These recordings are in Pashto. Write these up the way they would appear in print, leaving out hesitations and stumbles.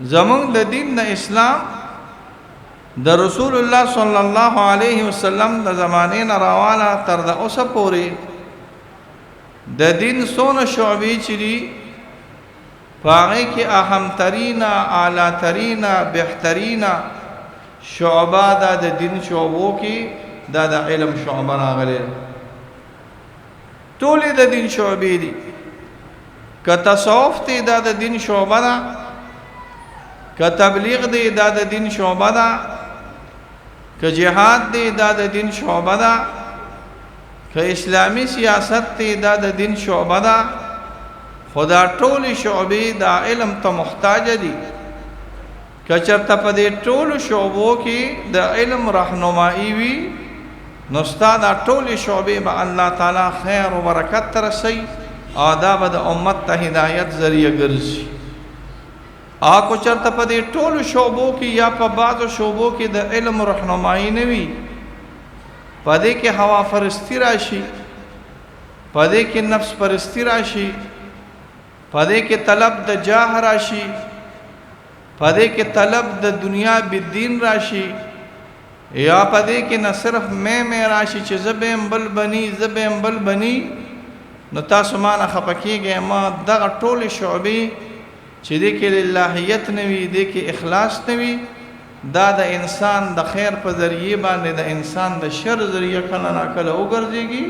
زمونږ د دین د اسلام د رسول الله صلی الله علیه وسلم د زمانې نه راواله تر د اوسه پورې د دین څونه شعبې چې دي، په هغې کې اهم ترینه، اعلی ترینه، بهترینه شعبه دا د دین شعبو کې دا د علم شعبه راغلې. ټولې د دین شعبې دي. که تصوف دی دا د دین شعبه ده، که تبلیغ دی دا د دین شعبه ده، که جهاد دی دا د دین شعبه ده، که اسلامی سیاست دی دا د دین شعبه ده. خو دا ټولې شعبې دا علم ته محتاج دي. که چېرته په دې ټولو شعبو کې د علم رهنمایي وي، نو ستا دا ټولې شعبې به الله تعالی خیر او برکت ته رسوي او دا به د امت ته هدایت ذریعه ګرځي. او که چېرته په دې ټولو شعبو کې یا په بعضو شعبو کې د علم رهنمایي نه وي، په دې کې هوا پرستی راشي، په دې کې نفس پرستی راشي، په دې کې طلب د جاه راشي، په دې کې طلب د دنیا بالدین راشي، یا په دې کې نه صرف مې مې راشي چې زه به یم بل بني، زه به یم بل بني، نو تاسو ما نه خفه کېږئ مه. دغه ټولې شعبې چې دې کې للهیت نه وي، دې کې اخلاص نه وي، دا د انسان د خیر په ذریعه باندې د انسان د شر ذریعه کله ناکله وګرځېږي.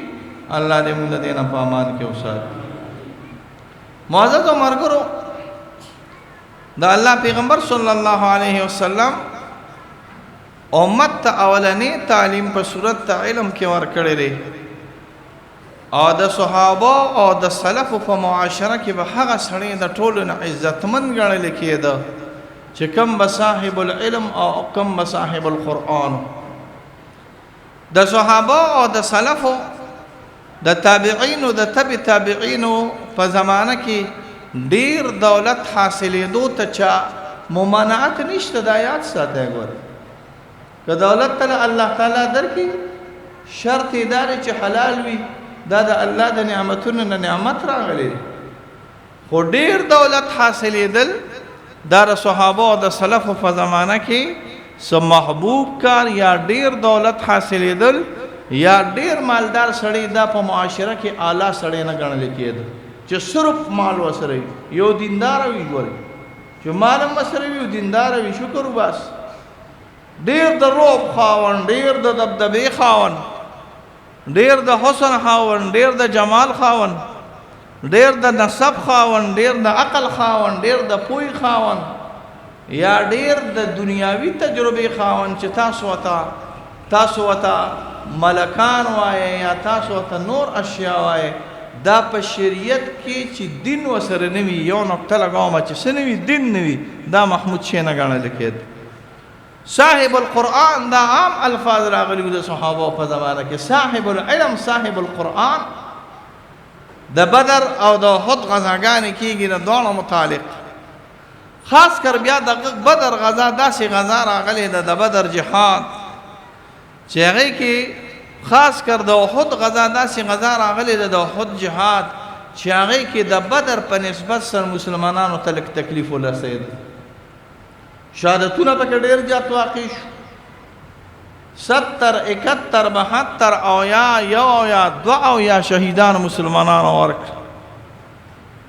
الله دې موږ د دې نه په امان کې وساتي. معززو ملګرو، د الله پیغمبر صلی الله علیه وسلم امت ته اولنې تعلیم په صورت د علم کې ورکړی دی، او د صحابه او د سلفو په معاشره کې به هغه سړی د ټولو نه عزتمند ګڼل کېده چې کوم به صاحب العلم او کوم به صاحب القرآن. د صحابه او د سلفو د تابعینو د تبع تابعینو په زمانه کې ډیر دولت حاصلېدو ته چا ممانعت نشته. دا یاد ساتئ، ګوره که دولت ته الله تعالی درکړي، شرط یې دا دی چې حلال وي. دا د الله د نعمتونو نه نعمت راغلی دی. خو ډیر دولت حاصلېدل دا د صحابه او د سلفو په زمانه کې څه محبوب کار، یا ډیر دولت حاصلېدل یا ډیر مالدار سړی دا په معاشره کې اعلی سړی نه ګڼل کېده چې صرف مال ورسره وي، یو دیندار وي. ګورئ چې مال هم ورسره وي او دیندار وي، شکر وباسه. ډیر د رعب خاوند، ډیر د دبدبې خاوند، ډیر د حسن خاوند، ډیر د جمال خاوند، ډیر د نسب خاوند، ډیر د عقل خاوند، ډیر د پوی خاوند، یا ډیر د دنیاوي تجربې خاوند چې تاسو ورته ملکان وایې یا تاسو ورته نور اشیاء وایې، دا په شریعت کې چې دین ورسره نه وي، یو نقطه لګوم چې څه نه وي، دین نه وي، دا محمود شی نه ګڼل کېده. صاحب القرآن دا عام الفاظ راغلي وو د صحابو په زمانه کې. صاحب العلم، صاحب القرآن، د بدر او د احد غزاګانې کېږي د دواړو متعلق. خاص کر بیا د بدر غزا داسې غزا راغلې ده، د بدر جهاد، چې هغې کې خاص کر د احد غزا داسې غزا راغلې ده، د احد جهاد، چې هغې کې د بدر په نسبت سره مسلمانانو ته لږ تکلیف ورسېد. شهادتونه پکې ډېر زیات واقع شو. 70، 71، 72 او یا یو او یا دوه او یا شهیدان مسلمانانو ورکړل.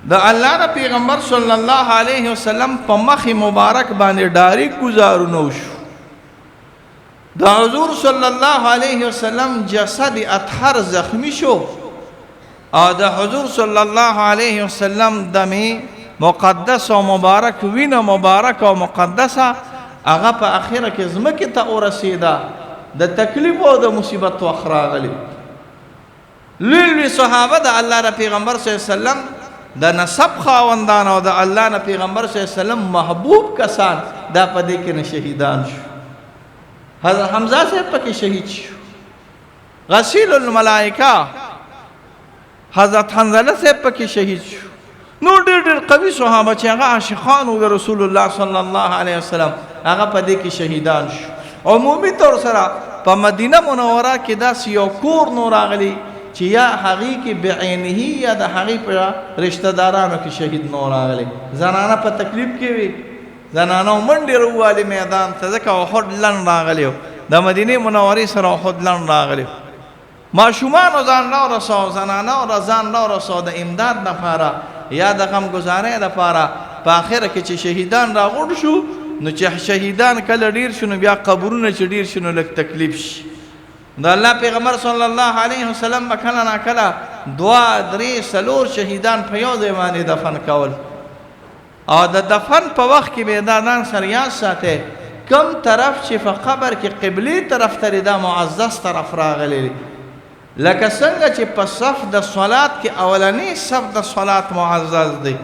د الله د پیغمبر صلی الله علیه وسلم په مخ مبارک باندې ډایرک ګزارونه وشو. د حضور صلی الله علیه وسلم جسد اطهر زخمی شو او د حضور صلی الله علیه وسلم دم مقدس او مبارک، وینه مبارک او مقدسه هغه په اخره کې ځمکې ته ورسېده. د تکلیف او د مصیبت وخت راغلی. لوی لوی صحابه د الله د پیغمبر صلی الله علیه وسلم د نسب خاوندان او د الله د پیغمبر صلی الله علیه وسلم محبوب کسان دا په دې کې نه شهیدان شو. حضرت حمزه صاحب پکې شهید شو. غسیل الملائکه حضرت حنظله صاحب پکې شهید شو. نور ډېر ډېر قوي صحابه چې هغه عاشقان وو د رسول الله صلی الله علیه وسلم، هغه په دې کې شهیدان شو. عمومي طور سره په مدینه منوره کې داسې یو کور نو راغلی چې یا هغې کې بعینه یا د هغې په رشته دارانو کې شهید نو راغلی. زنانه په تکلیف کې وي، زنانو منډې راووالې میدان ته، ځکه احد لنډ راغلی و، د مدینې منورې سره احد لنډ راغلی و. ماشومانو ځان راورساو، زنانو را ځان راورساو د امداد دپاره یا د غمګزارۍ دپاره. په آخره کې چې شهیدان راغونډ شو، نو چې شهیدان کله ډېر شو، نو بیا قبرونه چې ډېر شو، نو لږ تکلیف شي. د الله پیغمبر صلی الله علیه وسلم به کله ناکله 2، 3، 4 شهیدان په یو ځای باندې دفن کول، او د دفن په وخت کې به دا ځان سره یاد ساتئ، کم طرف چې په قبر کې قبلې طرف ته دی، دا معزز طرف راغلی دی. لکه څنګه چې په صف د صلات کې اولنی صف د صلات معزز دی،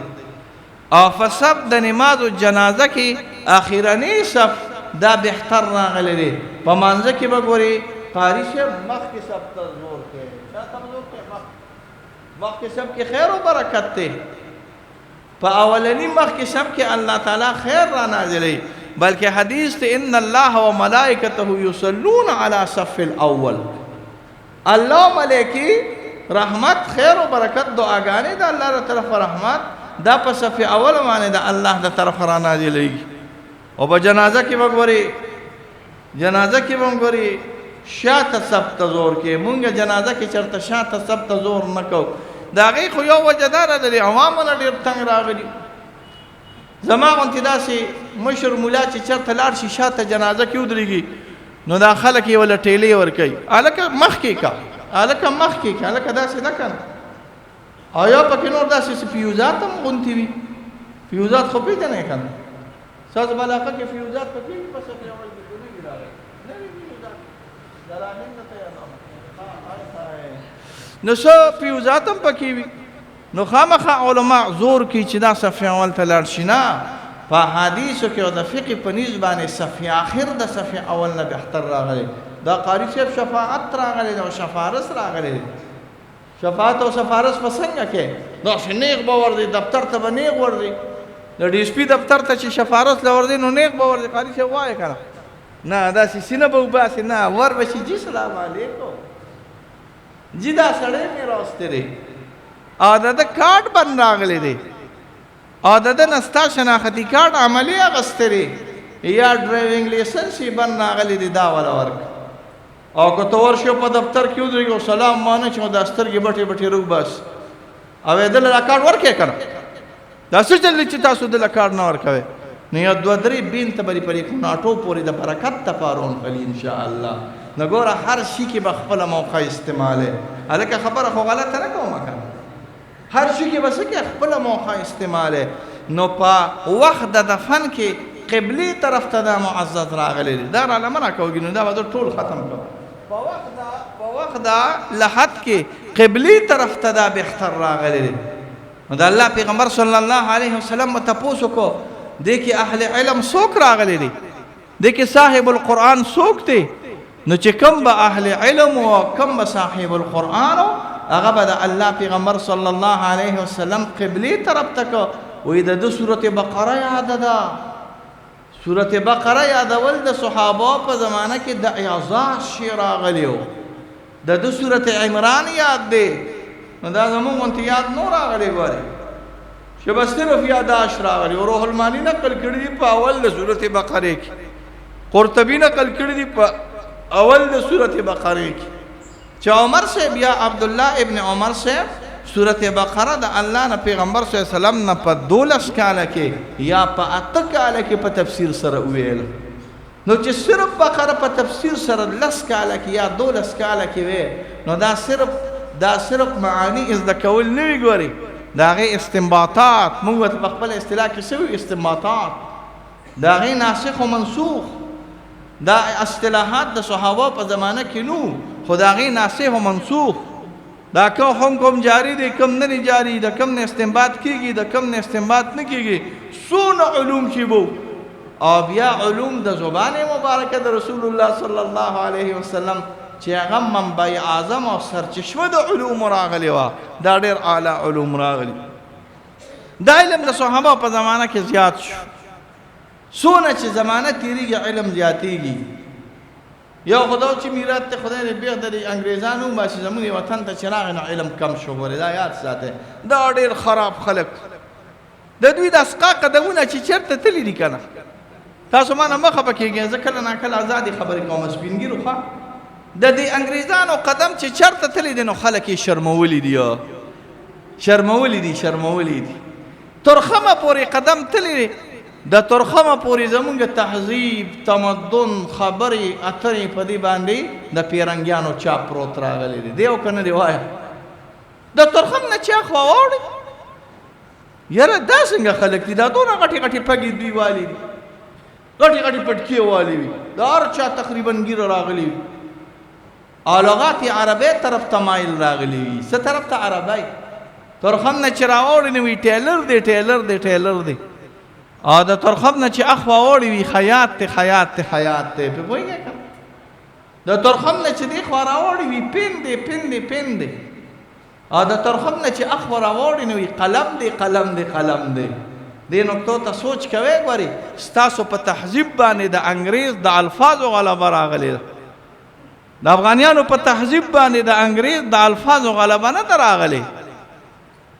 او په صف د نماز الجنازه کې اخرنی صف دا بهتر راغلی دی. په مانځه کې به ګورې قاري صاحب مخکې صف ته زور کوي، چا ته زور کوي؟ مخکې صف کې خیر او برکت دی. په اولنی مخکې صف کې الله تعالی خیر را نازلوي، بلکې حدیث ته ان الله وملائکته یصلون علی صف الاول. الله ملائکی رحمت خیر او برکت دعاګانې د الله تر طرف رحمت دا په صف اول باندې د الله د طرف را نازلېږي. او په جنازه کې به ګورې، جنازه کې به ګورې شاته صف ته زور کې. مونږ جنازه کې چېرته شاته صف ته زور نه کوو. د هغې خو یو وجه دا ده، د دې عوامو نه ډېر تنګ راغلي. زما غوندې داسې مشر ملا چې چېرته لاړ شي شاته جنازه کې ودرېږي، نو دا خلک یې ورله ټیلې ورکوي، هلکه مخکې که، هلکه مخکې که، هلکه داسې نه که نه. او یو پکې نور داسې څه فیوزات هم غوندې وي. فیوزات خو پېژنې که نه؟ ستاسو په علاقه کې فیوزات پکې وي؟ په صف اول کې خو نه وي راغلي، نه وي فیوزات. دراهیم نه ته یادوم. نو څه فیوزات هم پکې وي. نو خامخا علما زور کوي چې دا صف اول ته لاړ شي. نه، په احادیثو کې او د فقې په نیز باندې صف آخر د صف اول نه بهتر راغلی. دا قاري صاحب شفاعت راغلی دی او شفارس راغلی دی. شفاعت او سفارس په څنګه کې؟ داسې نیغ به ورځي، دفتر ته به نیغ ورځي، د ډي اس پي دفتر ته چې شفارس له ورځي نو نیغ به ورځي. قاري صاحب وایې که نه؟ نه، داسې سینه به وباسي، نه ور به شي، جي سلام علیکم جي، دا سړی مې راوستی دی او د ده کارت بند راغلی دی او د ده نه ستا شناختي کارت عملي اخیستی دی یا ډرایوینګ لایسنس یې بند راغلی دی، دا وله ورکړه. او که ته ورشې په دفتر کې ودرېږې او سلام مانه چې دا سترګې بټې بټې راوباسي او یې ده له دا کارت ورکړې که نه، دا څه چل دی چې تاسو ده له کارت نه ورکوئ؟ نو یو دوه درې بین ته به دې په دې کوناټو پورې د برکت دپاره ونښلي انشاءالله. نو ګوره هر شي کې به خپله موقع استعمالوې. هلکه خبره خو غلطه نه کومه که نه، هر شي کې به څه کوې؟ خپله موقع استعمالوې. نو په وخت د دفن کې قبلې طرف ته دا معزز راغلی دی، دا راله مه راکوږي، نو دا به زه ټول ختم کړم. په وخت د لحد کې قبلې طرف ته دا بهتر راغلی دی. نو د الله پیغمبر صلی الله علیه وسلم به تپوس وکړو، دې کې اهل علم څوک راغلی دی، دې کې صاحب القرآن څوک دی؟ نو چې کوم به اهل علم او کوم به صاحب القرآن و، هغه به د الله پیغمبر صلی الله علیه وسلم قبلې طرف ته که. وایي د ده سورت بقره یاده ده. سورت بقره یادول د صحابو په زمانه کې د اعزاز شی راغلی و. د ده سورت عمران یاد دی، نو دا زموږ غوندې یاد نو راغلی، ګورې چې بس صرف یاداش راغلی. روح المانی نقل کړي دي په اول د سورت بقرې کې، قرطبي نقل کړي دي په اول د سورت بقرې کې چې عمر صاحب یا عبدالله ابن عمر صاحب سورت بقره د الله نه پیغمبر صلی الله علیه وسلم نه په 12 کاله کې یا په 8 کاله کې په تفسیر سره وویل. نو چې صرف بقره په تفسیر سره 10 کاله کې یا 12 کاله کې وی، نو دا صرف معانی زده کول نه وي. ګورې د هغې استنباطات، موږ ورته په خپله اصطلاح کې څه وایو؟ استنباطات، د هغې ناسخ و منسوخ، دا اصطلاحات د صحابه په زمانه کې نو، خو د هغې ناسخ و منسوخ، دا کوم حکم جاری دی کوم نه دی جاری، د کوم نه استنباط کیږي د کوم نه استنباط نه کیږي، څونه علوم چې وو. او بیا علوم د زبان مبارکه د رسول الله صلی الله علیه وسلم چې هغه منبع اعظم او سرچشمه د علوم راغلی وه، دا ډېر اعلی علوم راغلي. دا علم د صحابه په زمانه کې زیات شو. څونه چې زمانه تېرېږي علم زیاتېږي. یو خو دا چې میرات ته خدای دې بېخ د دې انګرېزانو وباسي، زموږ وطن ته چې راغی نو علم کم شو. ګورې دا یاد ساتئ، دا ډېر خراب خلک. د دوی د اسقا قدمونه چې چېرته تللي دي که نه، تاسو ما نه مه خفه کېږئ، زه کله ناکله ازادې خبرې کوم. سپین ږیرو ښه د دې انګریزانو قدم چې چېرته تللی دی نو خلک یې شرمولي دي، شرمولي دي، شرمولي دي. ترخمه پورې قدم تللی دی، د ترخمه پورې زمونږ تهذیب، تمدن، خبرې اترې په دې باندې د پیرنګیانو چاپ پروت راغلی دی. دی او که نه دی وایه؟ د ترخم نه چې اخوا واوړي، یاره دا څنګه خلک دي، دا دونه غټې غټې پګې دوی والي دي، غټې غټې پټکې والي وي، د هر چا تقریبا ږیره راغلي وي، او لغات یې عربۍ طرف ته مایل راغلي وي. څه طرف ته؟ عربۍ. ترخم نه چې راوړي نو وي ټیلر دی، ټیلر دی، ټیلر دی. او د ترخم نه چې اخوا واوړي وي خیاط دی، خیاط دی، خیاط دی. پرې پوهېږې که نه؟ د ترخم نه چې دې خوا راوړي وي پین دی، پین دی، پین دی. او د ترخم نه چې اخوا راوړي نو وي قلم دی، قلم دی، قلم دی. دې نقطو ته سوچ کوئ. ګورئ ستاسو په تهذیب باندې د انګریز د الفاظو غلبه راغلې ده، د افغانیانو په تهذیب باندې د انګریز د الفاظو غلبه نه ده راغلې،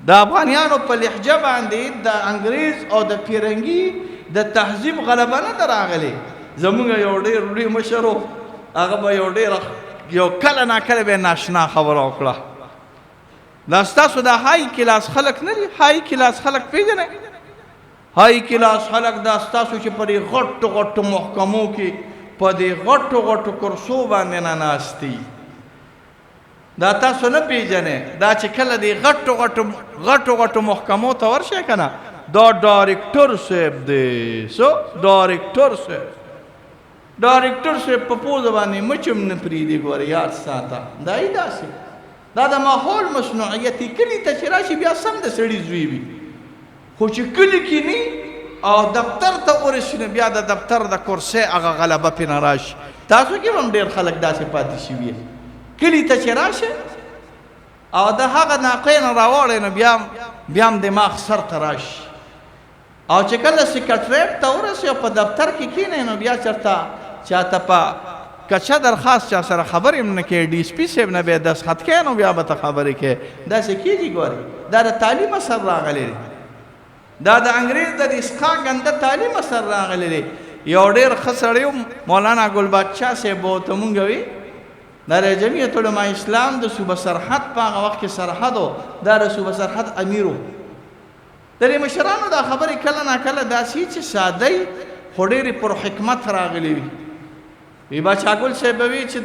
د افغانیانو په لهجه باندې د انګریز او د پیرنګي د تهذیب غلبه نه ده راغلې. زمونږ یو ډېر لوی مشر و، هغه به یو ډېر یو کله ناکله به یې ناشنا خبره وکړه. دا ستاسو د های کلاس خلک نه دي؟ های کلاس خلک پېژنئ؟ های کلاس خلک دا ستاسو چې په دې غټو غټو محکمو کې په دې غټو غټو کرسو باندې نه ناست دي، دا تاسو نه پېژنئ. دا چې کله دې غټو غټو غټو غټو محکمو ته ورشئ که نه، دا ډایرکټر صاحب دی. څه ډایرکټر صاحب؟ ډایرکټر صاحب په پوزه باندې مچ هم نه پرېږدي. ګوره یاد ساته، دا یې داسې دا د ماحول مصنوعیت. کلي ته چې راشي بیا سم د سړي زوی وي، خو چې کلي کې نی او دفتر ته ورسي نو بیا د دفتر د کرسۍ هغه غلبه پرې نه راشي. تاسو کې هم ډېر خلک داسې پاتې شوي، کلي ته چې راشي او د هغه ناقې نه راوړی نو بیا هم دماغ سر ته راشي. او چې کله سکرټریټ ته ورسي او په دفتر کې کښېنئ نو بیا چېرته چاته په کچه درخواست چا سره خبرې هم نه کوي، ډي اس پي صاحب نه بیا دستخط کوې نو بیا به ته خبرې کوې. داسې کېږي. ګورې دا د تعلیم اثر راغلی دی، دا د انګریز د دې سقا ګنده تعلیم اثر راغلی دی. یو ډېر ښه سړی و، مولانا ګل بادشاه صاحب به ورته مونږ وي، دا د جمعیت علماء اسلام د صوبه سرحد په هغه وخت کې سرحد و، دا د صوبه سرحد امیر و. د دې مشرانو دا خبرې کله ناکله داسې چې ساده وي خو ډېرې پر حکمت راغلې وي. وی باچا ګل صاحب به وي چې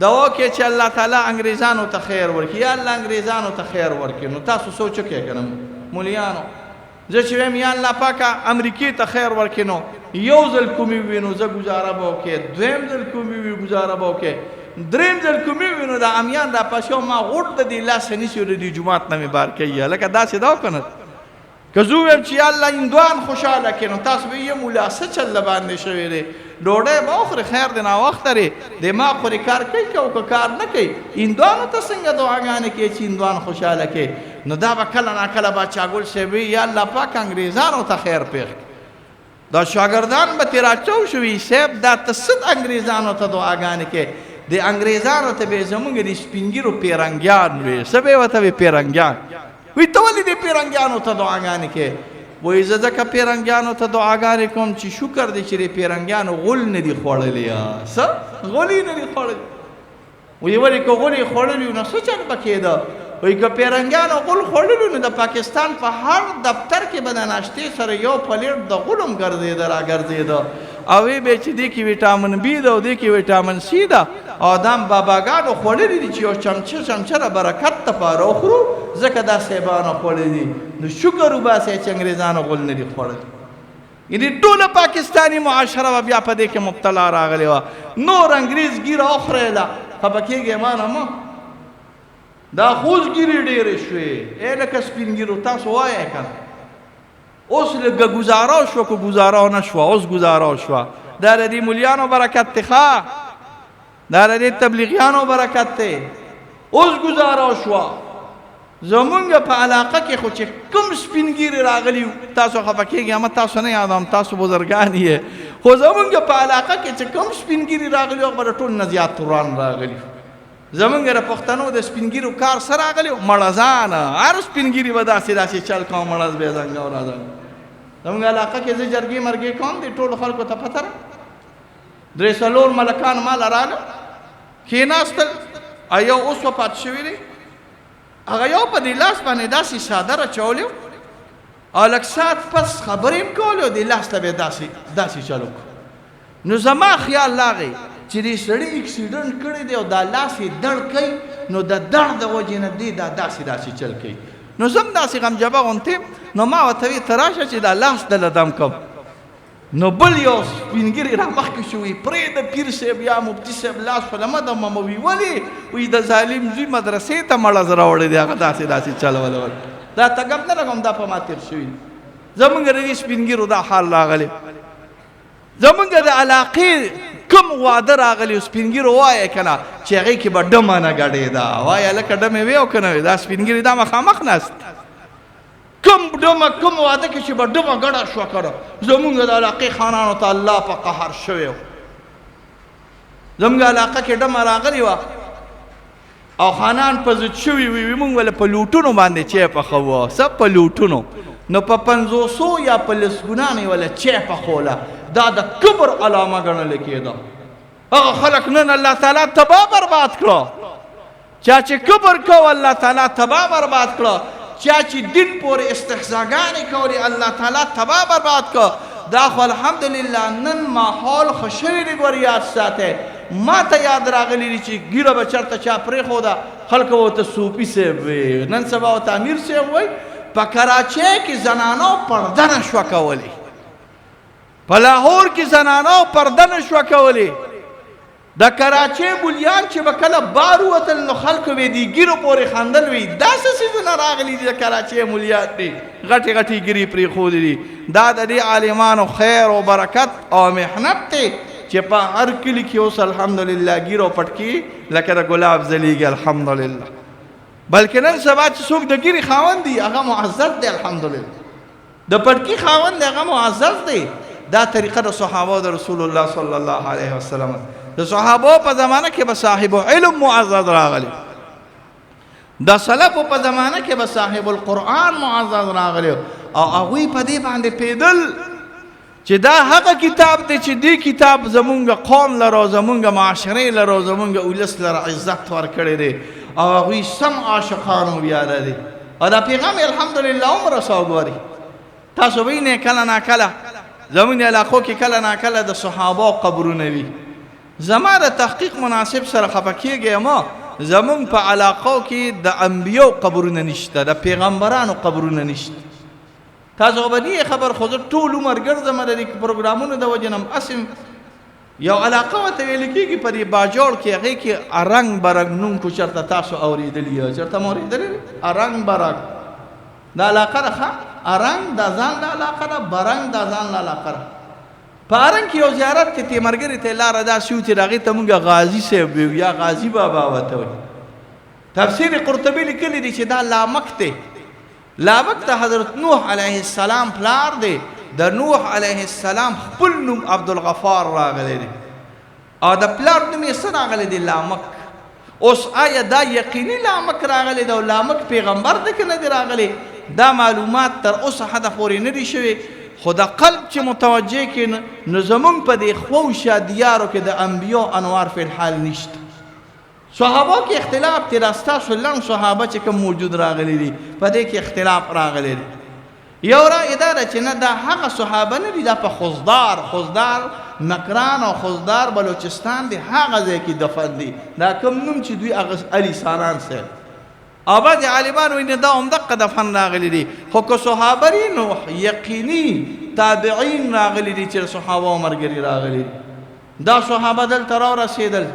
دعا کوي چې الله تعالی انګریزانو ته خیر ورکړي، یا الله انګریزانو ته خیر ورکړي. نو تاسو سوچ وکړئ که نه مولیانو، زه چې وایم یا الله پاکه امریکې ته خیر ورکړي نو یو ځل کومې وي نو زه ګزاره به وکړې، دویم ځل کومې وي ګزاره به وکړې، دریم ځل کومې وي نو دا امیان را پاسي او ما غوټ د دې لاسه نیسي او د دې جومات نه مې بار کوي. لکه داسې ده که نه؟ که زه ووایم چې یا الله هندوان خوشحاله کړې نو تاسو به یې مولا څه چل د باندې شوی دی، ډوډۍ به وخورې، خیر دی ناوخته دی، دماغ خو دې کار کوي که او که کار نه کوي، هندوانو ته څنګه دعاګانې کوي چې هندوان خوشحاله کړي؟ نو دا به کله ناکله باچا ګل صاحب وي یا الله پاک انګریزانو ته خیر پېښ کړي. دا شاګردان به ترې راچو شوي، صاحب دا ته څه انګریزانو ته دعاګانې کوې؟ د انګریزانو ته به یې زموږ د سپینږیرو پیرنګیان وي. څه به یې ورته وي؟ پیرنګیان وي. ته ولې دې پیرنګیانو ته دعاګانې کوې؟ وایي زه ځکه پیرنګیانو ته دعاګانې کوم چې شکر دی چې دې پیرنګیانو غول نه دي خوړلي. څه غول یې نه دي خوړلي؟ وایي ولې که غول یې خوړلي نو څه چل به کېده؟ وایي که پیرنګیانو غول خوړلي نو د پاکستان په هر دفتر کې به د ناشتې سره یو پلیټ د غول هم ګرځېده راګرځېده، او وی به چې دې کې ویټامن بي ده او دې کې ویټامن سي ده، او دا هم باباګانو خوړلي دي چې یو چمچه چمچه د برکت دپاره وخورو، ځکه دا صاحبانو خوړلي دي. نو شکر وباسئ چې انګریزانو غول نه دي خوړلي. یعنی ټوله پاکستاني معاشره به بیا په دې کې مبتلا راغلې وه. نور انګریز ږیره وخریله، خفه کېږئ ما نه مه، دا خوز ږیرې ډېرې شوې. ای لکه سپین ږیرو تاسو وایئ که نه، اوس لږه ګزاره وشوه که ګزاره ونه شوه؟ اوس ګزاره وشوه. دا د دې مولیانو برکت دی، ښه دا د دې تبلیغیانو برکت دی. اوس ګزاره وشوه. زمونږ په علاقه کې خو چې کوم سپین ږیري راغلي، تاسو خفه کېږئ اما تاسو نه یادوم، تاسو بزرګان یې، خو زمونږ په علاقه کې چې کوم سپین ږیري راغلي هغه به د ټول نه زیات توران راغلي. زمونږ د پښتنو د سپینګیرو کار سره راغلی مړزان، هر سپینګیري به داسې داسې چل کوم، مړز به یې ځنګه او راځنګه. زمونږ علاقه کې زه جرګې مرګې کوم، دې ټولو خلکو ته پته ده. درې څلور ملکان ماله راغله کښېناستل، او یو اوس وفات شوی دی، هغه یو په دې لاس باندې داسې څادر اچولی او لږ ساعت پس خبرې هم کولې او دې لاس ته به یې داسې داسې چل وکړو. نو زما خیال راغی چې دې سړي اکسیډنټ کړی دی او دا لاس یې دړ کوي، نو د دړ د وجې نه دی دا داسې داسې چل کوي. نو زه هم داسې غمجبه غونتې یم، نو ما ورته ویې ته راشه چې دا لاس دله دم کړم. نو بل یو سپینګیری را مخکې شو، وایي پرېږده پیر صاحب یا مفتي صاحب لاس خو له مه دمومه. وایي ولې؟ وایي د ظالم زوی مدرسې ته مړز راوړی دی، هغه داسې داسې چل ولول. دا ته ګپ نه لګوم، دا په ما تېر شوي. زمونږ د دې سپینګیرو دا حال راغلی، زمونږ د علاقې کوم واده راغلی سپینګیرو وایه که نه چې هغې کې به ډمه نه ګډېده، وایه هلکه ډمې وې او که نه وې؟ دا سپینګیري دا مخامخ ناست کوم ډمه کوم واده کې چې به ډمه ګډه شوه که نه، زمونږ د علاقې خانانو ته الله په قهر شوی و. زمونږ علاقه کې ډمه راغلې وه او خانان په ضد شوي وي، وي مونږ ول په لوټونو باندې چای پخوو، څه په لوټونو، نو په پنځوسو یا په لسګونانو یې وله چای پخوله، دا د کبر علامه ګڼل کېده. هغه خلک نن الله تعالی تباه برباد کړو، چا چې کبر کو الله تعالی تباه برباد کړو، چا چې دین پورې استهزاګانې کولې الله تعالی تباه برباد کړو. دا خو الحمدلله نن ماحول ښه شوی دی. ګور یاد ساته، ما ته یاد راغلي دي چې ږیره به چېرته چا پرېښوده، خلکو به ورته صوفي صاحب وي، نن سبا ورته امیر صاحب وایي. په کراچۍ کې زنانو پرده نه شوه کولی، په لاهور کې زنانو پرده نه شوه کولی. د کراچۍ ملیان چې به کله بار ووتل نو خلکو به دې ږیرو پورې خندل، وي دا څه څیزونه راغلي دي، د کراچۍ ملیان دي غټې غټې ږیرې پرېښودې دي. دا د دې عالمانو خیر او برکت او محنت دی چې په هر کلي کې اوس الحمدلله ږیره او پټکي لکه د ګلاب ځلېږي الحمدلله. بلکې نن سبا چې څوک د ږیرې خاوند دي هغه معزز دی الحمدلله، د پټکي خاوند دی هغه معزز دی. دا طریقه د صحابه د رسول الله صلی الله علیه وسلم، د صحابو په زمانه کې به صاحب علم معزز راغلی، د سلفو په زمانه کې به صاحب القرآن معزز راغلی، او هغوی په دې باندې پیدل چې دا هغه کتاب دی چې دې کتاب زمونږ قوم لره او زمونږ معاشرې لره او زمونږ ولس لره عزت ورکړی دی، او هغوی سم عاشقان او ویاړه دي، او دا پیغام یې الحمدلله هم رساو. ګوري تاسو وینئ کله ناکله زمونږ علاقو کې کله ناکله د صحابو قبرونه وي. زما د تحقیق مناسب سره خفه کېږئ مه، زمونږ په علاقو کې د انبیو قبرونه نشته، د پیغمبرانو قبرونه نشته. تاسو خو به نه یې خبر، خو زه ټول عمر ګرځم د دې پروګرامونو د وجې نه هم. هسې یو علاقه ورته ویل کېږي په دې باجوړ کې، هغې کې ارنګ برنګ نوم کو چېرته تاسو اورېدلي یې؟ چېرته مو اورېدلي دی؟ ارنګ برنګ دا علاقه ده، ښه ارنګ دا ځان له علاقه ده، برنګ دا ځان له علاقه ده. په ارنګ کې یو زیارت دی، تیمرګري ته یې لاره داسې وي چې د هغې ته مونږ غازي صاحب ویو یا غازي بابا ورته وایي. تفسیر قرطبي لیکلي دي چې دا لامک دی، لامک د حضرت نوح علیه السلام پلار دی. د نوح علیه السلام خپل نوم عبدالغفار راغلی دی او د پلار نوم یې څه راغلی دی؟ لامک. اوس آیا دا یقیني لامک راغلی دی او لامک پیغمبر دی که نه دی راغلی؟ دا معلومات تر اوسه حده پورې نه دي شوي، خو د قلب چې متوجه کړي نو زمونږ په دې خو شادیارو کې د انبیو انوار فی الحال نشته. صحابو کې اختلاف دی، دا ستاسو لنډ صحابه چې کوم موجود راغلي دي په دې کې اختلاف راغلی دی. یو رای دا ده چې نه دا هغه صحابه نه دي، دا په خضدار، خضدار مکران او خضدار بلوچستان دی، هغه ځای کې دفن دي. دا کوم نوم چې دوی هغه علي ساران صاحب او بعضې عالمان وایي نه دا همدقه دفن راغلي دي، خو که صحابه دي نو یقیني تابعین راغلي دي چې صحابه ملګري راغلي دي. دا صحابه دلته راورسېدل،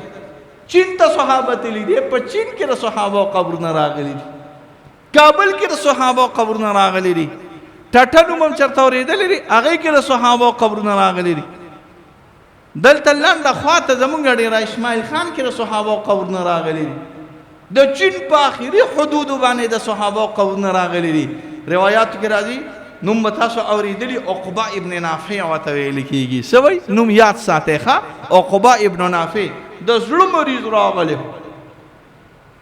چین ته صحابه تللي دي، په چین کې د صحابو قبرونه راغلي دي، کابل کې د صحابو قبرونه راغلي دي، ټټه نوم هم چېرته اورېدلی دی، هغې کې د صحابو قبرونه راغلي دي. دلته لنډه خواته زمونږ ډېره اسماعیل خان کې د صحابو قبرونه راغلي دي، د چین په آخري حدودو باندې د صحابو قبرونه راغلي دي. روایاتو کې راځي، نوم به تاسو اورېدلي، عقبه ابن نافع ورته ویل کېږي. څه وایي؟ نوم یاد ساتئ ښه، عقبه ابن نافع د زړه مریض راغلی.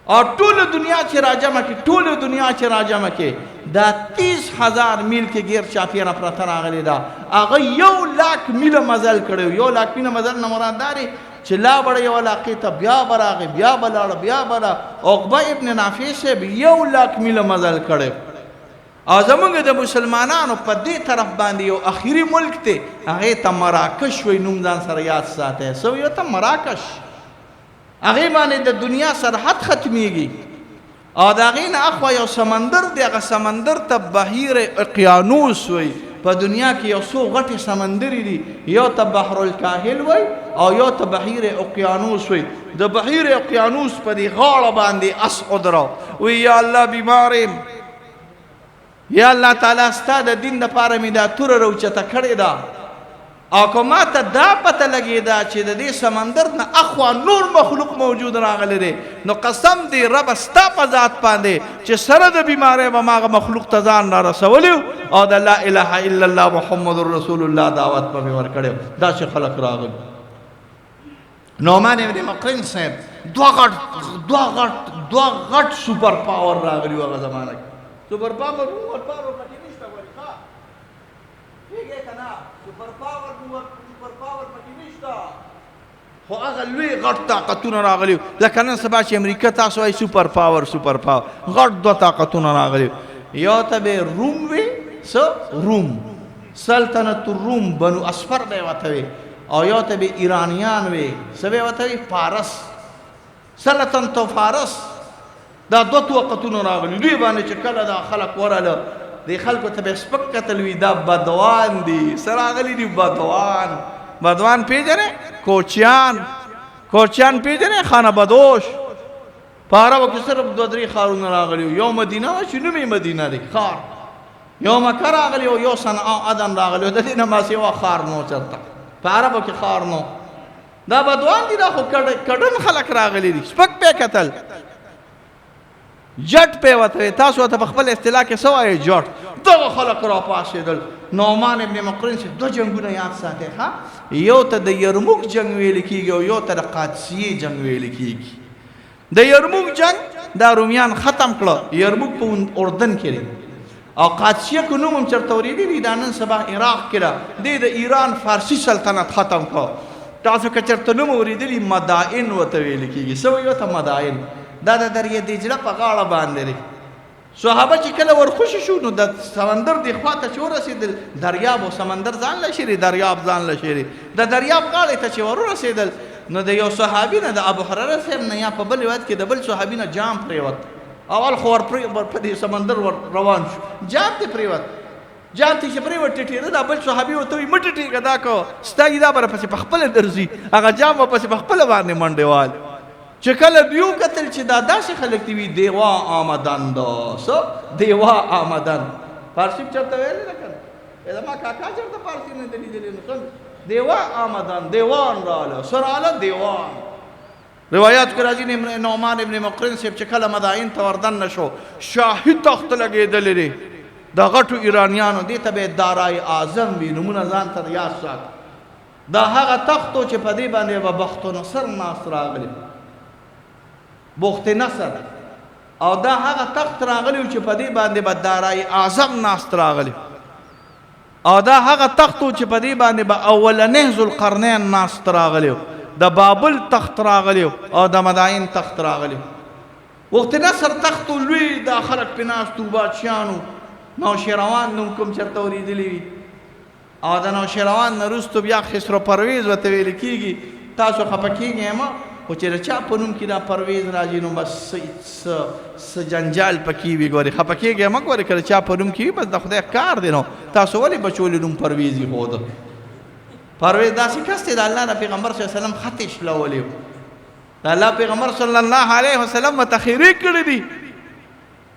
او ټول دنیا چې راجمع کې، ټول دنیا چې راجمع کې، دا 30,000 میل کې غیر چاپیره پرته راغلې ده. هغه 1 لاک میله مزل کړی. 1 لاک میله مزل نه مراد دا دی چې لا بړه یو علاقې ته، بیا به راغی، بیا به لاړه، بیا به را. عقبه ابن نافع صاحب 1 لاک میله مزل کړی. او زمونږ د مسلمانانو په دې طرف باندې یو اخیری ملک دی، هغې ته مراکش وایي. نوم ځان سره یاد ساته، څه وایي ورته؟ مراکش. هغې باندې د دنیا سرحد ختمیږي او د هغې نه اخوا یو سمندر دی، هغه سمندر ته بحیر اقیانوس وایي. په دنیا کې یو څو غټې سمندرې دي، یو ته بحر الکاهل وایي او یو ته بحیر اقیانوس وایي. د بحیر اقیانوس په دې غاړه باندې اس ودرو، وی یا الله، بیمار یم، یا الله تعالی، ستا د دین دپاره مې دا توره راوچته کړې ده، او که ما ته دا پته لګېده چې د دې سمندر نه اخوا نور مخلوق موجود راغلی دی، نو قسم دی رب ستا په ذات باندې چې سره د بیمارۍ به ما هغه مخلوق ته ځان را رسولی او د لا اله الا الله محمد رسول الله دعوت به مې ورکړی. داسې خلک راغلي. نعمان ابن مقرن صاحب، دوه غټ super power راغلي. هغه زمانه کې super power نور power پکې نشته ولې، ښه پوهېږې که نه؟ super power نور super power پکې نشته، خو هغه لوی غټ طاقتونه راغلي، لکه نن سبا چې امریکا تاسو وایي super power. super power غټ دوه طاقتونه راغلي. یو ته به روم وي، څه؟ روم، سلطنت الروم، بنو اصفر به ورته وي، او یو ته به ایرانیان وي. څه به ورته وي؟ فارس، سلطنت فارس. دا دوه طاقتونه راغلي. دوی باندې چې کله دا خلک ورغله، دې خلکو ته به سپک کتل، وي دا بدوان دي. څه راغلي دي؟ بدوان. بدوان پیژنې؟ کوچیان. کوچیان پیژنې؟ خانه بدوش. په عربو کې صرف دوه درې ښارونه راغلي. یو مدینه وه چې نوم یې مدینه دی ښار، یو مکه راغلی او یو صنعا عدن راغلی. د دې نه ماسېوا ښار نو چېرته په عربو کې ښار نو. دا بدوان دي، دا خو کډن خلک راغلي دي. سپک پې کتل، جټ پې وته. تاسو ته په خپل اصطلاح کې څه وایي؟ جټ. دغه خلک را پاڅېدل. نعمان ابن مقرن چې دوه جنګونه یاد ساتي، ښه، یو ته د یرموک جنګ ویل کېږي او یو ته د قادسیې جنګ ویل کېږي. د یرموک جنګ دا رومیان ختم کړه. یرموک په اردن کې دی او قادسیه کو نوم هم چېرته اورېدلی دی، دا نن سبا عراق کې ده. دی د ایران فارسي سلطنت ختم کړ. تاسو که چېرته نوم اورېدلي، مدائن ورته ویل کېږي. څه وایي ورته؟ مدائن. دا د دریای دجله په غاړه باندې دی. صحابه چې کله ورخوشي شو، نو د سمندر دی خوا ته چې ورسېدل، دریاب او سمندر ځان له شری، دریاب ځان له شری، د دریاب غاړې ته چې ورورسېدل، نو د یو صحابي نه، د ابو هرره صاحب نه یا په بل روایت کې د بل صحابي نه جام پرېوت. اول خو ور په دې سمندر ور روان شو، جام ته پرېوت. جام ته چې پرېوت، ټیټېده. دا بل صحابي ورته وایي، مه ټیټېږه، دا که ستا دا به راپسې په خپله درځي. هغه جام ورپسې په خپله باندې منډې وال. چې کله دیو کتل چې دا داسې خلک دي، وي دیوا آمدن. دا څه؟ دیوا آمدن. فارسي چېرته ویلې ده که نه؟ زما کاکا چېرته فارسي نه دی لیدلی، نو څنګه؟ دیوا آمدن، دیوان راله. څه راله؟ دیوان. روایات کې راځي، نعمان ابن مقرن صاحب چې کله مدائن ته وردننه شو، شاهي تخت لګېدلی دی د غټو ایرانیانو، دې ته به دارای اعظم وي. نومونه ځان ته یاد ساته. دا هغه تخت و چې په دې باندې به بخت نصر ناست راغلی، بخت نصر. او دا هغه تخت راغلی چې په دې باندې به دارای اعظم ناست راغلی، او دا هغه تخت چې په دې باندې به اولنې ذوالقرنین ناست راغلی. د بابل تخت راغلی او د مدائن تخت راغلی. وخت نصر تخت لوی، دا خلک په ناستو بادشاهانو. نوشیروان نوم کوم چېرته اورېدلی وي؟ او د نوشیروان نه وروسته بیا خسرو پرویز ورته ویل کېږي. تاسو خفه کېږئ مه، خو چې د چا په نوم کې دا پرویز راځي، نو بس څه جنجال پکې وي. ګورې، خفه کېږئ مه، ګورې، که د چا په نوم کې وي، بس د خدای کار دی. نو تاسو ولې بچو له نوم پرویز ایښوده؟ پرویز داسې کس دی، د الله د پیغمبر صلی الله علیه وسلم خط یې شلولی، د الله پیغمبر صلی الله علیه وسلم ورته ښېرې کړې دي.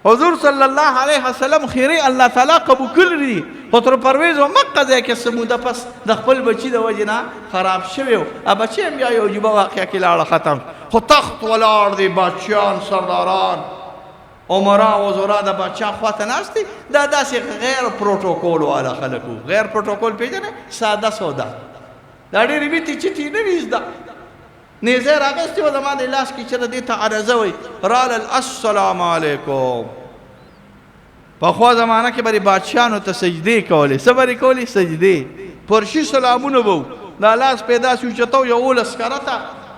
حضور صلی الله علیه وسلم ښېرې الله تعالی قبول کړې دي. خو تر پرویز مکه ځای کې څه موده پس د خپل بچي د وجې نه خراب شوی و. بچی هم بیا یو عجیبه واقعه کې لاړه، ختم. خو تخت ولاړ دی، بادشاهان، سرداران، امرا، وزرا د بادشاه خواته ناست دي. دا داسې غیر پروتوکول والا خلک وو. غیر پروتوکول پېژنې؟ ساده سوده. دا ډېرې ویتې چیتې نه وي زده. نیزه راغستې وه زما د لاس کې، چې دې ته عرضه وایي، رالل السلام علیکم. پخوا زمانه کې به د بادشاهانو ته سجدې کولې. څه به یې کولې؟ سجدې. پرشي سلامونه به وو. دا لاس به یې داسې اوچتو، 11 کرته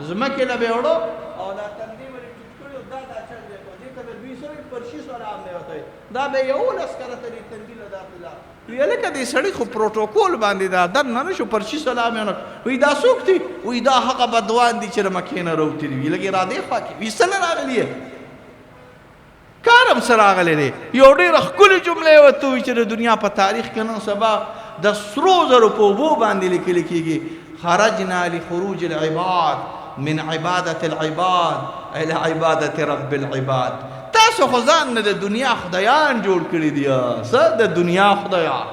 ځمکې له به یې وړو او دا تندې به یې ټیټ کړي او دا دا چل به یې کړو. دې ته به دوی څه وایي؟ پرشي سلام به یې ورته وایي. دا به یې 11 کرته دې تندي له داسې لاس. وی هلکه دې سړي خو پروټوکول باندې دا دننه نه شو، پرشي سلام یې ونه کړ. وایي دا څوک دي؟ وایي دا هغه بدوان دي چې له مکې نه راوتلي. وي لږ یې را دې خوا کې. وایي څه له راغلي یې؟ کار هم څه راغلی دی. یو ډېره ښکلې جمله یې ورته وویل چې د دنیا په تاریخ کې نن سبا د سرو زرو په اوبو باندې لیکل کېږي، خرجنا لخروج العباد من عبادة العباد الى عبادة رب العباد. تاسو خو ځان نه د دنیا خدایان جوړ کړي دي. څه د دنیا خدایان؟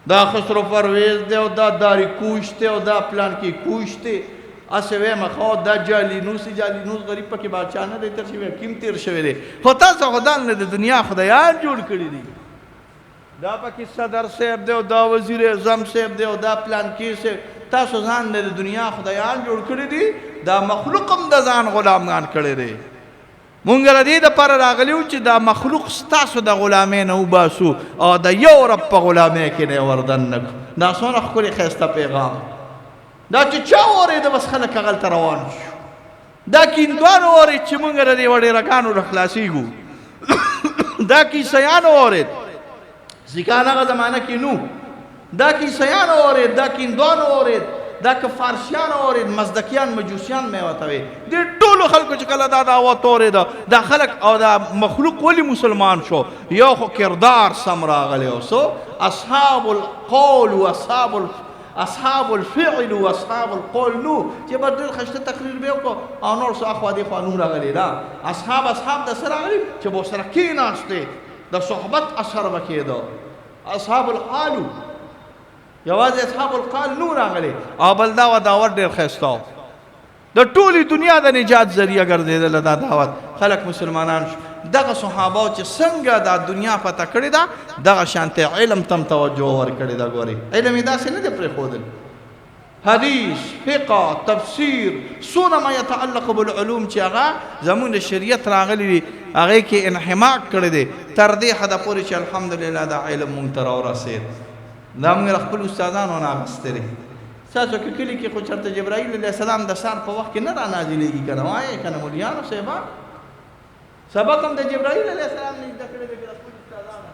دا خسرو پرویز دی او دا داری کوش دی او دا پلان کې کوش دی. هسې وایم خو دا جالینوس، جالینوس غریب پکې بادشاه نه دی تېر شوی، حکیم تېر شوی دی. خو تاسو خو ځان نه د دنیا خدایان جوړ کړي دي. دا پکې صدر صاحب دی او دا وزیر اعظم صاحب دی او دا پلان کې صاحب. تاسو ځان نه د دنیا خدایان جوړ کړي دي. دا مخلوق هم د ځان غلامان کړی دی. مونږ له دې دپاره راغلي یو چې دا مخلوق ستاسو د غلامۍ نه وباسو او د یو رب په غلامۍ کې نه یې وردننه کړو. دا څومره ښکلی ښایسته پیغام. دا چې چا واورېده بس خلک هغلته روان شو. دا کیندوانو واورېد چې مونږ د دې وډېرکانو نه خلاصېږو. دا کیسیانو واورېد، سیکان هغه زمانه کې نو. دا کیسیانو واورېد، دا کیندوانو واورېد، دا که فارسیانو واورېد، مزدکیان مجوسیان مې ورته وې. دې ټولو خلکو چې کله دا دعوت واورېده، دا خلک او دا مخلوق ولې مسلمان شو؟ یو خو کردار سم راغلی و، څو اصحاب القول و اصحاب الفعل و اصحاب القول نو چې بس ډېر ښایسته تقریر به یې وکړو او نور څه اخوا دې خوا نو راغلی. دا اصحاب د څه راغلي چې به ورسره کښېناستې، د صحبت اثر به کېده. اصحاب الحال یوازې اصحاب القال نو راغلی. او بل دا وه دعوت ډېر ښایسته و، د ټولې دنیا د نجات ذریعه ګرځېدله دا دعوت. خلک مسلمانان شو. دغه صحابه چې څنګه دا دنیا فتح کړې ده، دغه شانته علم ته هم توجه ورکړې ده. ګورئ علم یې داسې نه دی پرېښودل. حدیث، فقه، تفسیر، څونه ما یتعلق بالعلوم چې هغه زموږ د شریعت راغلي دي، هغې کې انحماق کړی دی تر دې حده پورې چې الحمدلله دا علم مونږ ته راورسېد. دا مونږ له خپلو استادانو نه اخیستی دی. ستاسو که کلي کې خو چېرته جبرائیل علیه السلام د سهار په وخت کې نه را نازلېږي که نه؟ وایې که نه مليانو صاحبان؟ سبق هم د جبرائیل علیه السلام نه زده کړی دی که د خپلو استادانو؟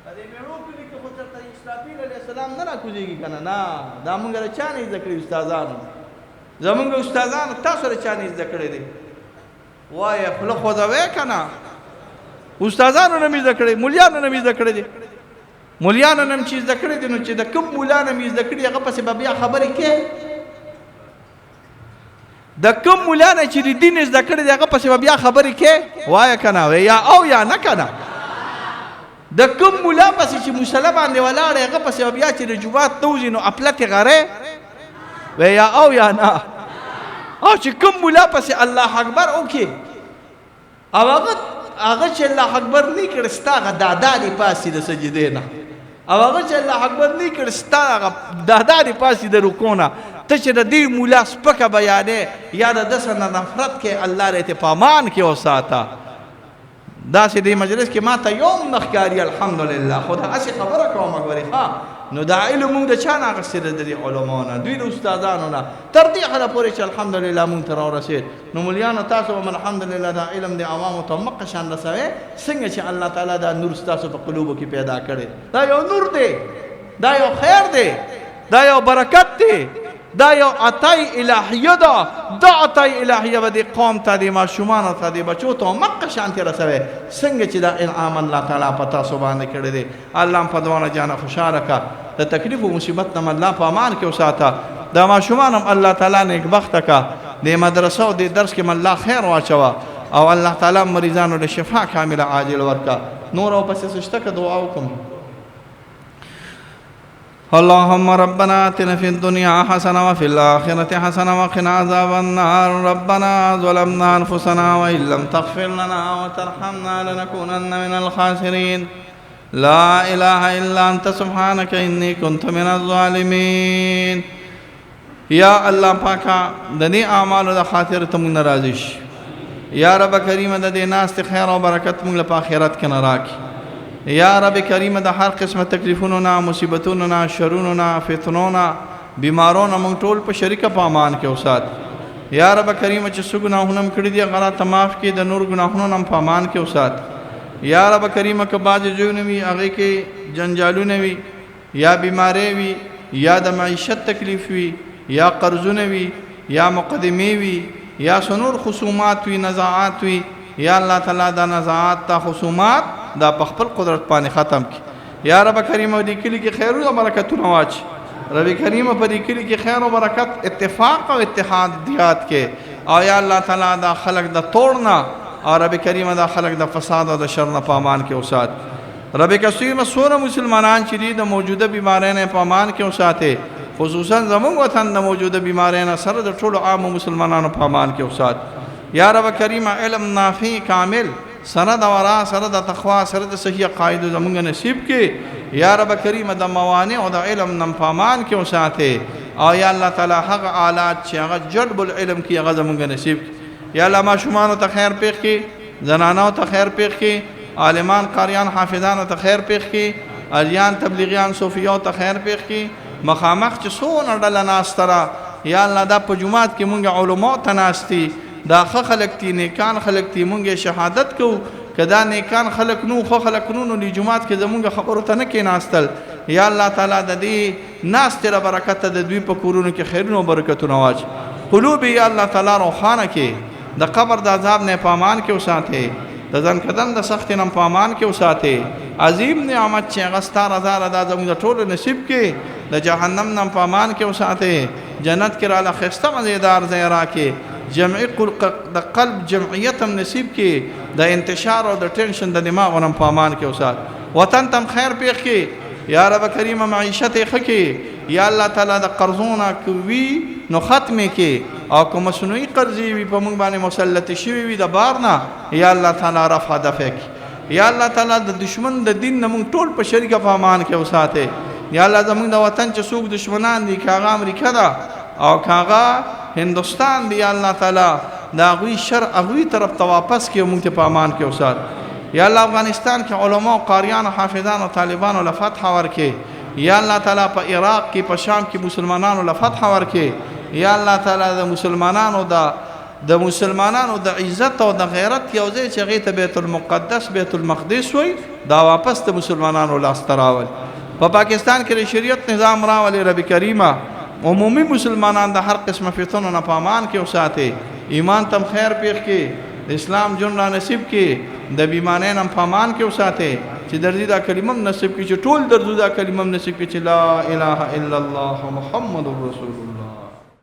په دې مېړو کلي کې خو چېرته اسرافیل علیه السلام نه راکوزېږي که نه؟ نه، دا مونږ له چا نه زده کړي؟ استادانو. زمونږ استادانو تاسو له چا نه زده کړی دی؟ وایې خوله خوځوی که نه؟ استادانو نه مې زده کړی، ملیانو نه مې زده کړی دی. ملیانو نه چې زده کړی دی، نو چې د کوم مولا نه مې زده کړي هغه پسې به بیا خبرې کې. د کوم مولا نه چې د دین زده کړی دی هغه پسې به بیا خبرې کې؟ وایه که نه؟ یا او یا نه که نه؟ د کوم مولا پسې چې مصلی باندې ولاړ دی هغه پسې به بیا چې د جومات نه وځي نو اپلتې غری وی یا او یا نه؟ او چې کوم مولا پسې الله اکبر وکړي او هغه چې الله اکبر نه کړي، ستا هغه دادا دې پاسي د سجدې نه، او هغه چې الله اکبر نه کړي، ستا هغه دادا دې پاسي د رکوع نه، ته چې د دې مولا سپکه بیانې یا د ده څخه نفرت کوې، الله دې په امان کې وساته. داسې دې مجلس کې ما ته یو هم نه ښکاري الحمدلله، خو دا هسې خبره کوم ګورې. ښه نو دا علم مونږ د چا نه اخیستی دی؟ د دې علماو نه، دوی د استادانو نه، تر دې حده پورې چې الحمدلله مونږ ته راورسېد. نو ملیانو تاسو هم الحمدلله دا علم د عوامو ته مقه شان رسوي، څنګه چې الله تعالی دا نور ستاسو په قلوبو کې پیدا کړی. دا یو نور دی، دا یو خیر دی، دا یو برکت دی، دا یو عطای الهیه ده. دا عطای الهیه به دې قوم ته، دې ماشومانو ته، دې بچو ته مقه شانتې رسوي، څنګه چې دا انعام الله تعالی په تاسو باندې کړی دی. الله هم په دواړه جانه خوشحاله کړه، د تکلیف او مصیبت نه الله په امان کې وساته. دا ماشومان هم الله تعالی نیکبخته کړه، دې مدرسه او دې درس کې هم الله خیر واچوه، او الله تعالی مریضانو له شفا کامله عاجل ورکړه. نور او پسې څه شته که دعا وکړم؟ اللهم ربنا آتنا في الدنيا حسنة وفي الآخرة حسنة وقنا عذاب النار. ربنا ظلمنا أنفسنا وإن لم تغفر لنا وترحمنا لنكونن من الخاسرين. لا إله إلا أنت سبحانك إني كنت من الظالمين. یا الله پاکه د دې اعمالو د خاطر ته موږ ناراضي شي. یا رب کریم د دې ناستې خیر او برکت موږ له په آخرت کې نه راکړي. یا رب کریم د هر قسمه تکلیفونو نه، مصیبتونو نه، شرونو نه، فتنو نه، بیمارو نه موږ ټول په شریکه په امان کې وسات. یا رب کریم چې څه ګناهونه هم کړي دي هغه راته معاف کړي، د نور ګناهونو نه هم په امان کې وسات. یا رب کریم که بعضې ځایونه وي هغې کې جنجالونه وي، یا بیماری وي، یا د معیشت تکلیف وي، یا قرضونه وي، یا مقدمې وي، یا څه نور خصومات وي، نزاعات وي، یا الله تعالی دا نزاعات دا خصومات دا په خپل قدرت باندې ختم کړي. یا رب کریم دې کلي کې خیرونه او برکتونه واچي. رب کریم په دې کلي کې خیر او برکت، اتفاق او اتحاد زیات کړي. او یا الله تعالی دا خلک د توړ نه او رب کریم دا خلک د فساد او د شر نه په امان کې وسات. رب کریم څومره مسلمانان چې دي د موجوده بیمارۍ نه په امان کې وساتي، خصوصا زموږ وطن د موجوده بیمارۍ نه سره د ټولو عامو مسلمانانو په امان کې وسات. یا رب کریم علم نافع کامل سره د ورا، سره د تقوا، سره د صحیح عقایدو زموږ نصیب کې. یا رب کریم د موانع او د علم نم په امان کې وساتي. او یا الله تعالی هغه آلات چې هغه جلب العلم کې هغه زموږ نصیب کړي. یا الله ماشومانو ته خیر پېښ کړي، زنانو ته خیر پېښ کړي، عالمان، قاریان، حافظانو ته خیر پېښ کړي، اریان، تبلیغیان، صوفیو ته خیر پېښ کړي. مخامخ چې څونه ډله ناسته ده، یا الله دا په جومات کې مونږ علماو ته ناست دي، دا ښه خلک دي، نیکان خلک دي، مونږ یې شهادت کوو. که دا نیکان خلک نو، ښه خلک نو، نو دې جومات کې زمونږ خبرو ته نه کېناستل. یا الله تعالی د دې ناستې له برکته د دوی په کورونو کې خیرونه او برکتونه واچوي. قلوب یې یا الله تعالی روښانه کړي، د قبر د عذاب نه په امان کې وساتي، د ځنکدن د سختې نه په امان کې وساتي. عظیم نعمت چې هغه ستا رضا ده، دا زموږ د ټولو نصیب کړي. د جهنم نه په امان کې وساتي، جنت کې راله ښایسته مزیدار ځای راکړي. جمعي د قلب جمعیت هم نصیب کړي، د انتشار او د ټینشن د دماغو نه په امان کې وسات. وطن ته هم خیر پېښ کړي. یا رب کریم معیشت یې ښه کړي. یا الله تعالی د قرضو نه که وي نو ختم یې کړي، او که مصنوعي قرضې وي په موږ باندې مسلطې شوي وي د بار نه، یا الله تعالی رفع دفع کړي. یا الله تعالی د دشمن د دین نه موږ ټول په شریکه په امان کې وساتي. یا الله زموږ د وطن چې څوک دشمنان دي، که هغه امریکا ده او که هغه هندوستان دی، یا الله تعالی د هغوی شر هغوی طرف ته واپس کړي او موږ ته په امان کې وساتي. یا الله افغانستان کې علما، قاریان، حافظان او طالبانو له فتح ورکړي. یا الله تعالی په عراق کې، په شام کې مسلمانانو له فتح ورکړي. یا الله تعالی د مسلمانانو د عزت او د غیرت یو ځای چې هغې ته بیت المقدس، بیت المقدس وایي، دا واپس د مسلمانانو لاسته راولي. په پاکستان کې د شریعت نظام راولي. رب کریمه عمومي مسلمانان د هر قسمه فتنو نه په امان کې وساتي. ایمان تم خیر پېښ کړي، د اسلام ژوند را نصیب کړي، د بېمانۍ نه په امان کې وساتي. چې درځي دا کلمه هم نصیب کړي، چې ټول درځو دا کلمه هم نصیب کړي چې لا اله الا الله محمد رسول الله.